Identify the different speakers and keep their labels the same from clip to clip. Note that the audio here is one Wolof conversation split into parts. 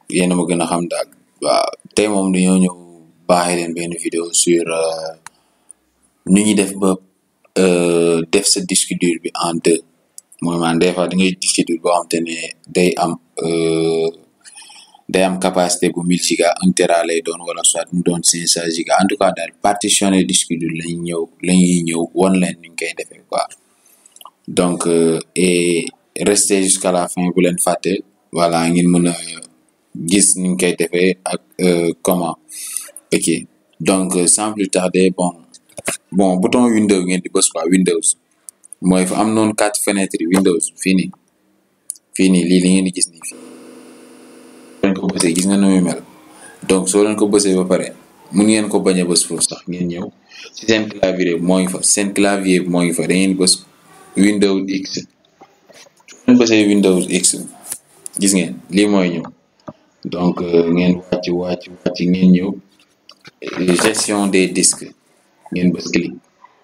Speaker 1: yéen a ma gën a xam daal. waaw tey moom dañoo ñëw baaxee leen benn vidéo sur nu ñuy def ba def sa disque dur bi en deux mooy maanaam des fois da ngay disque dur boo xam te ne day am capacité bu 1000 giga 1 tera lay doon wala soit mu doon 500 giga en tout cas daal partitionner disque dur lañuy ñëw won leen ni ñu koy defee quoi donc et rester jusqu'à la fin bu leen fàtte voilà ngeen mën a gis ni ñu koy defee ak comment ok donc sans plus tarder bon bouton Windows ngeen di bës quoi Windows mooy fa am noonu 4 fenêtres Windows fii nii lii li ngeen di gis nii fii leen ko bësee gis nga nu muy mel donc soo leen ko bësee ba pare mun ngeen ko bañ a bës foofu sax ngeen ñëw ci seen clavier bi moo ngi fa seen clavier bi moo ngi fa da ngeen bës Windows X soo leen bësee Windows X gis ngeen lii mooy ñëw donc ngeen wàcc ngeen ñëw gestion des disques ngeen bës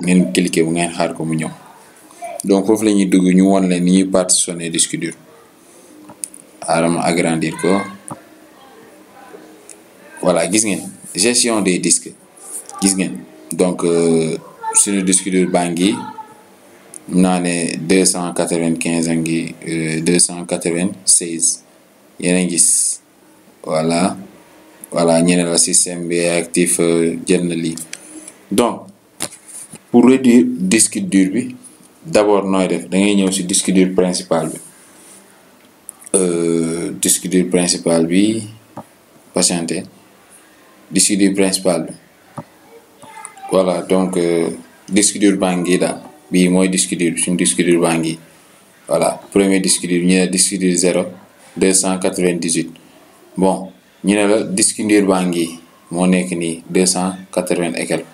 Speaker 1: ngeen cliquer bu ngeen xaar ko mu ñëw donc foofu la ñuy dugg ñu won leen ni ñuy partitionner disque dur xaaral ma agrandir ko voilà gis ngeen gestion des disques gis ngeen donc suñu disque dur baa ngi naa ne 295 a ngi 296 yéen a gis voilà ñene la système bi actif jël na lii donc pour réduire disque dur bi d'abord nooy def da ngay ñëw ci disque dur principal bi patienter disque dur principal bi voilà donc disque dur baa ngi daal bii mooy disque dur suñu disque dur baa ngi voilà premier disque dur ñu ne disque dur 0 298 bon ñu ne la disque dur baa ngi moo nekk nii 280 et quelque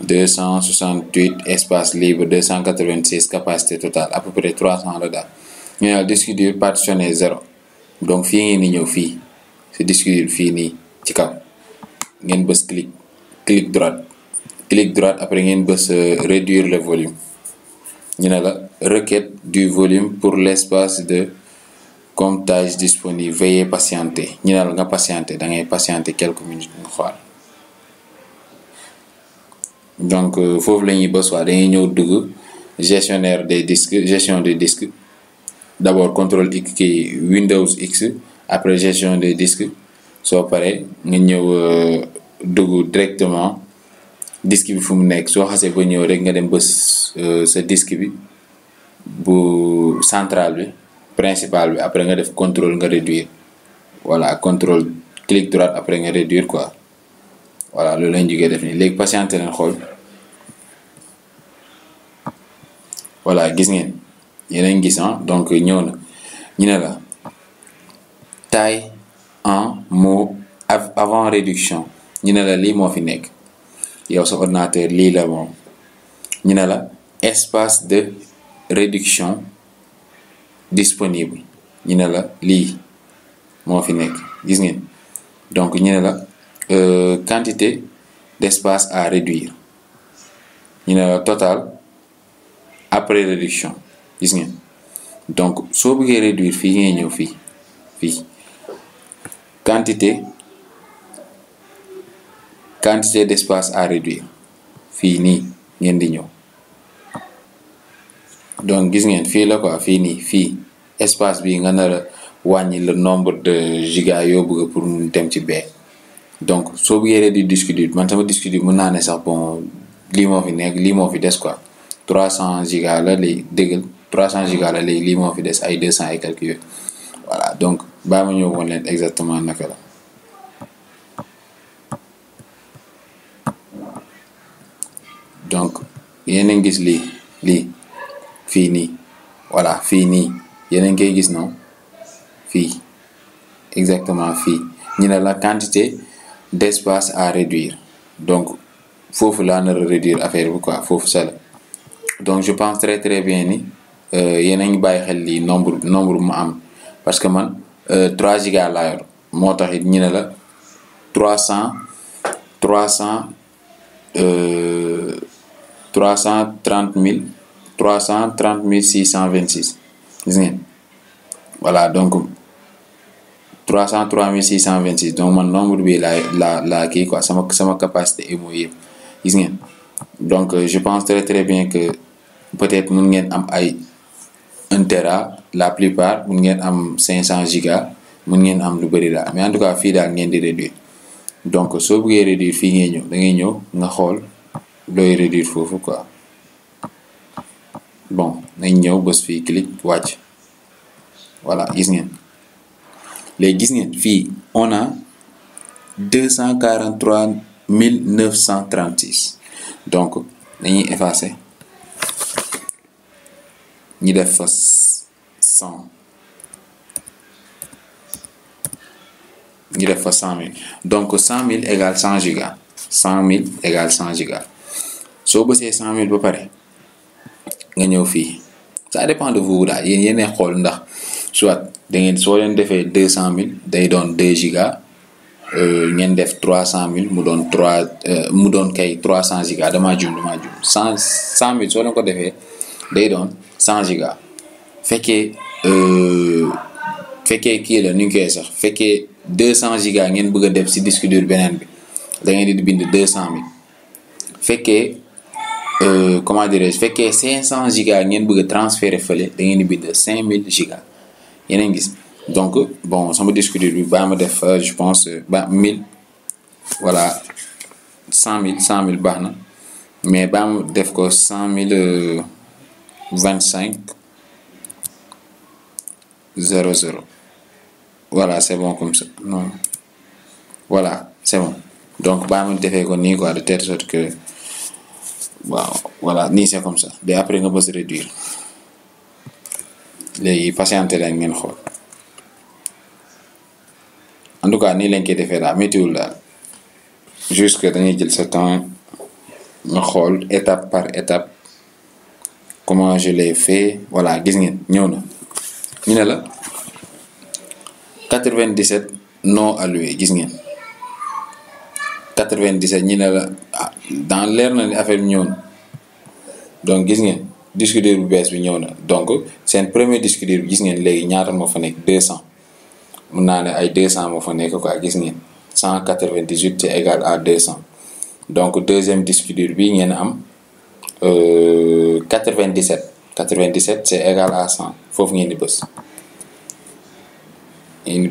Speaker 1: 268 espace libre 296 capacité totale à peu près 300 la daal ñu ne la disque dur partitionné 0 donc fii ngeen di ñëw fii ci disque dur fii nii ci kaw ngeen bës clic droite après ngeen bës réduire le volume ñu ne la requête du volume pour l'espace de comptage disponible veuillez patienter ñu ne la nga patienter da ngay patienter quelques minutes nga xool donc foofu la ñuy bës waa dañuy ñëw dugg gestionnaire des disques gestion des disques d'abord contrôle X kii Windows X après gestion des disques soo paree nga ñëw dugg directement disque bi fu mu nekk soo xasee ba ñëw rek nga dem bës sa disque bi bu central bi principal bi après nga def contrôle nga réduire voilà contrôle clic droite après nga réduire quoi voilà loolu lañ jógee def nii léegi patienter leen xool voilà gis ngeen yeneen gis donc ñëw na ñu ne la taille en mot avant réduction ñu ne la lii moo fi nekk yow sa ordinateur lii la moom ñu ne la espace de réduction disponible ñu ne la lii moo fi nekk gis ngeen donc ñu ne la quantité d'espace à réduire ñu ne la total après réduction gis ngeen donc soo bëggee réduire fii ngay ñëw fii quantité d'espace à réduire fii nii ngeen di ñëw donc gis ngeen fii la quoi fii espace bi nga nar a wàññi le nombre de giga yoo bëgg pour mu dem ci bee donc soo bëggee réduire disque dur man sama disque dur mën naa ne sax bon lii moo fi nekk lii moo fi des quoi 300 giga la léegi déggal 300 giga la léegi lii moo fi des ay 200 et quelques yooyu voilà donc baa ma ñëw woon leen exactement naka la donc yéen a ngi gis lii fii nii voilà fii nii yéen a ngi koy gis noonu fii exactement fii ñu ne la quantité d'espace à réduire donc foofu laa nar a réduire affaire bi quoi foofu ça la donc je pense très très bien ni yéen a ngi bàyyi xel lii nombre mu am parce que man 3 giga laa yor moo tax it ñu ne la 330 626 gis ngeen voilà donc 303 626 donc man nombre bi la kii quoi sama capacité émo yëpp gis ngeen. Donc je pense très bien que peut-être mun ngeen am ay 1 Tera la plupart mun ngeen am 500 giga mun ngeen am lu bëri daal mais en tout cas fii daal ngeen di réduire. Donc soo bëggee réduire fii ngay ñëw da ngay ñëw nga xool looy réduire foofu quoi. Bon nañ ñëw bës fii clic wàcc voilà gis ngeen léegi gis ngeen fii on a 243 936 donc dañuy effacer ñu def fa 100 ñu def fa 100 000 donc 100 000 égale 100 giga 100 000 égale 100 giga soo bësee 100 000 ba pare nga ñëw fii ça dépend de vous daal yéen xool ndax soit da ngeen soo leen defee 200 000 day doon 2 giga ngeen def 300 000 mu doon 300 giga damaa juum 100 000 soo leen ko defee day doon 100 giga fekkee kii la nu ñu koy sax fekkee 200 giga ngeen bëgg a def si disque dur beneen bi da ngeen di bind 200 000 fekkee comment dirais-je fekkee 500 giga ngeen bëgg a transférer fële da ngeen di bind 5000 giga yeneen gis. Donc bon sama disque dur bi baa ma def je pense 1000 voilà 100 000 baax na mais baa ma def ko 100 025 00 voilà c'est bon comme ça non voilà c'est bon donc baa ma defee ko nii quoi de telle sorte que waaw voilà nii c'est comme ça mais après nga bës réduire léegi patienter leen ngeen xool. En tout cas nii lañ koy defee daal météo daal juste que dañuy jël sa temps nga xool étape par étape comment je l'ai fait voilà gis ngeen ñëw na ñu ne la 97 non alloué gis ngeen 97 ñu ne la dans leer na ni affaire bi ñëw na donc gis ngeen disque dur bu bees bi ñëw na donc seen premier disque dur bi gis ngeen léegi ñaata moo fa nekk 200. mun naa ne ay 200 moo fa nekk quoi gis ngeen 198 c'est égal à 200 donc deuxième disque dur bi ngeen am 97 c'est égal à 100 foofu ngeen di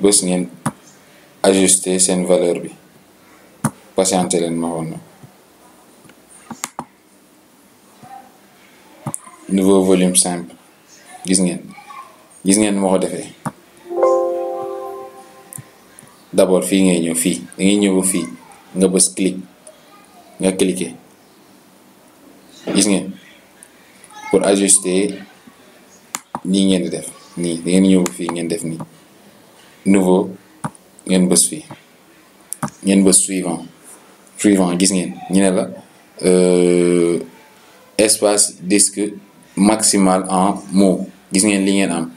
Speaker 1: bës ngeen ajuster seen valeur bi patienter leen ma woon na nouveau volume simple gis ngeen moo ko defee. D'abord fii ngay ñëw fii da ngay ñëw fii nga bës nga cliquer gis ngeen pour ajuster nii ngeen di def nii da ngeen ñëw fii ngeen def nii nouveau ngeen bës fii ngeen bës suivant gis ngeen ñu ne la espace disque maximal en mots gis ngeen li ngeen am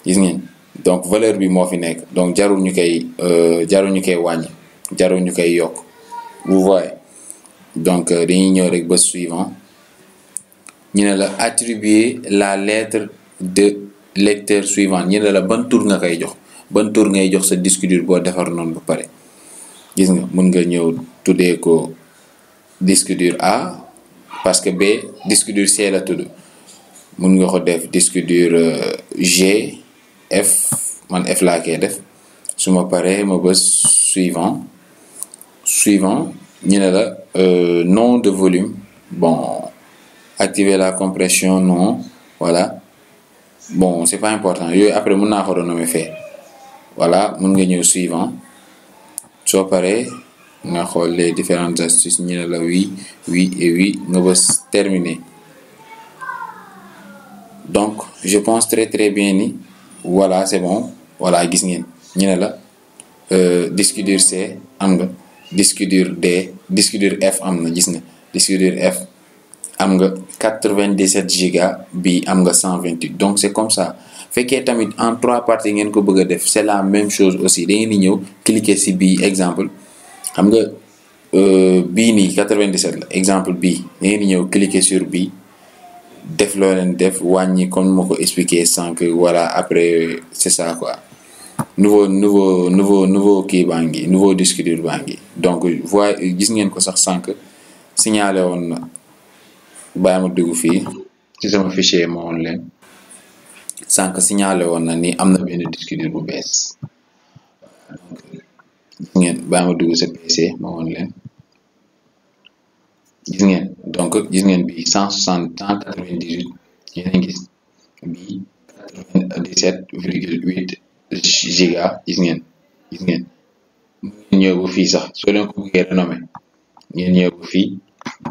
Speaker 1: gis ngeen. Donc valeur bi moo fi nekk donc jarul ñu koy wàññi jarul ñu koy yokk vous voyez donc dañuy ñëw rek ba suivant ñu ne la attribuer la lettre de lecteur suivant ñu ne la ban tour nga koy jox ban tour ngay jox sa disque dur boo defar noonu ba pare gis nga mun nga ñëw tuddee ko disque dur A parce que B disque dur C la tudd mun nga ko def disque dur G F man F laa koy def su ma paree ma bës suivant ñu ne la nom de volume bon activer la compression non voilà bon c'est pas important yooyu après mun naa ko renommer fee voilà mun nga ñëw suivant soo paree nga xool les différentes astuces ñu ne la oui et oui nga bës terminer donc je pense très bien ni voilà c'est bon voilà gis ngeen ñu ne la disque dur C am nga disque dur D disque dur F am na gis nga disque dur F am nga 97 giga bi am nga 128 donc c'est comme ça fekkee tamit en 3 parties ngeen ko bëgg a def c'est la même chose aussi da ngeen di ñëw cliquer ci bii exemple xam nga bii nii 97 la exemple bii da ngeen di ñëw cliquer sur bii def loo leen def wàññi comme ma ko expliquer sànq voilà après c'est ça quoi nouveau kii baa ngi nouveau disque dur baa ngi donc gis ngeen ko sax sànq signalé woon na bàyyi ma dugg fii ci sama fichier ma woon leen sànq signalé woon na ni am na benn disque dur bu bees donc gis ngeen bàyyi ma dugg sa PC ma woon leen gis ngeen donc gis ngeen bi 198 yéen a gis bi 97,8 giga gis ngeen mu ngeen ñëw bu fii sax soo leen ko bëggee renommé ngeen ñëw bu fii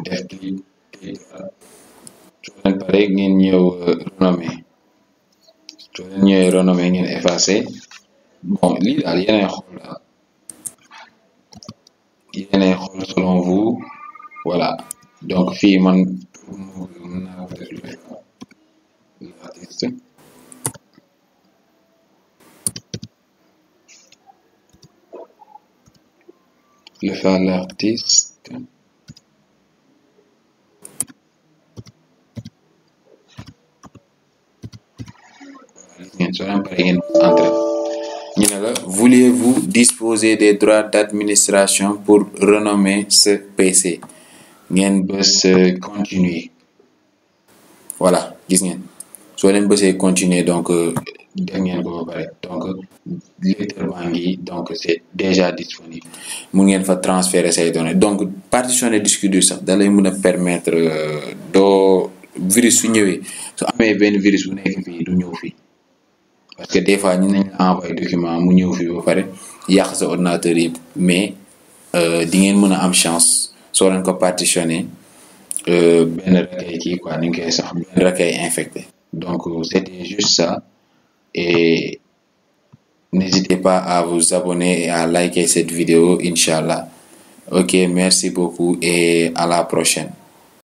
Speaker 1: def clic soo leen pare ngeen ñëw renommé soo leen ñëwee renommé ngeen effacé bon lii daal yéenay xool selon vous voilà donc fii man mën naa ko def l'artiste le faire l'artiste voulez-vous disposer des droits d'administration pour renommer ce PC ngeen bës continuer voilà gis ngeen soo leen bësee continuer donc def ngeen ko ba pare donc lecteur baa ngi donc c'est déjà disponible mun ngeen fa transférer say données donc partitionner disque dur sax da lay mën a permettre doo virus su ñëwee su amee benn virus bu nekk fii du ñëw fii parce que des fois ñu nañ la envoyer document mu ñëw fii ba pare yàq sa ordinateur yi mais di ngeen mën a am chance soo leen ko partitionner benn recueil kii quoi ni nga koy sax benn recueil infecté donc c'était juste ça et n'hésitez pas à vous abonner et à liker cette vidéo, Inch'Allah. Ok, merci beaucoup et à la prochaine.